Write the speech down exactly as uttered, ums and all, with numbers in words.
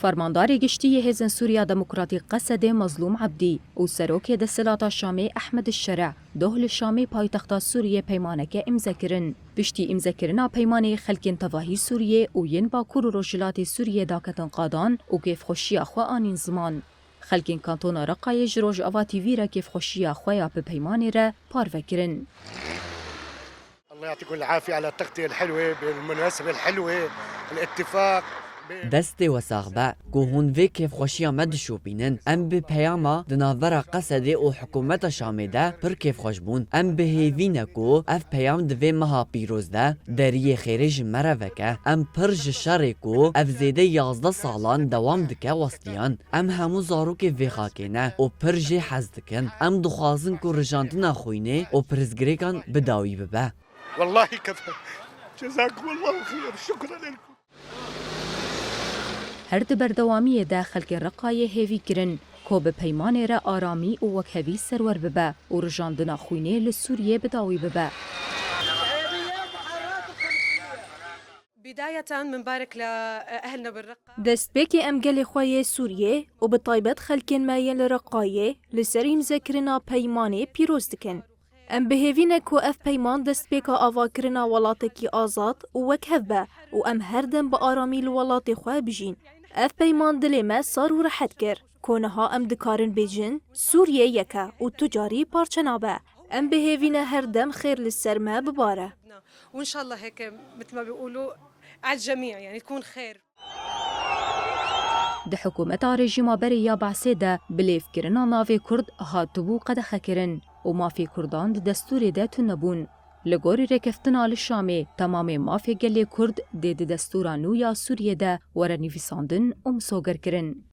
Fermandarê Giştî yê Hêzên Sûriya Demokratîk Qesedê Mezlûm Ebdî û Serokê Desthilata Şamê Ehmed Şere doh li Şamê paytexta Sûriyê peymaneke îmze kirin. Piştî îmzekirina peymanê xelkên tevahî Sûriyê û yên Bakur û Rojhilatê Sûriyê daketin qadan û kêfxweşiya xwe anîn ziman. Xelkên Kantona Reqayê ji Rojava T V re kêfxweşiya xwe ya bi peymanê re parve kirin. الله يعطيكم العافية على التغطية الحلوة بالمناسبة الحلوة الاتفاق بين Destê we sax be ku hûn vê kêfxweşiya me dişopînin. Em bi peyama di navbera Qesedê û hikûmeta Şamê de pir kêfxweş bûn. Em bi hêvî ne ku ev peyam di vê meha pîroz de deriyê xêrê ji me re veke. Em pir ji şerê ku ev zêdê yazdeh salan dewam dike westiyan. Em hemû zarokê vê xakê ne û pir jê hez dikin. Em dixwazin ku rijandina xwînê û pirsgirêkan bi dawî bibe. والله كفى. جزاكم الله خير، شكرا لكم. Her di berdewamiyê de xelkê Reqayê hêvî kirin ku bi peymanê re aramî û wekhevî serwer bibe û rijandina xwînê li Sûriyê bi dawî bibe. بداية بنبارك لأهلنا بالرقة. Destpêkê em gelê xwe yê Sûriyê û bi taybet xelkên me yên li Reqayê li ser îmzekirina peymanê pîroz dikin. Em bi hêvî ne ku ev peyman destpêka avakirina welatekî azad û wekhev be û em her dem bi aramî li welatê xwe bijîn. Ev peyman dilê me sar û rehet kir ku niha em dikarin bêjin Sûriye yek e û tu carî parçe nabe. Em bi hêvî ne her dem xêr li ser me bibare. وإن شاء الله هيك مثل ما بيقولوا على الجميع، يعني تكون خير. Di hikûmeta rejîma berê ya Be'sê de bilêvkirina navê Kurd hatibû qedexekirin û mafê Kurdan di destûrê de tune bûn. Li gorî rêkeftina li Şamê, temamê mafê gelê Kurd dê di destûra nû ya Sûriyê de were nivîsandin û misogerkirin.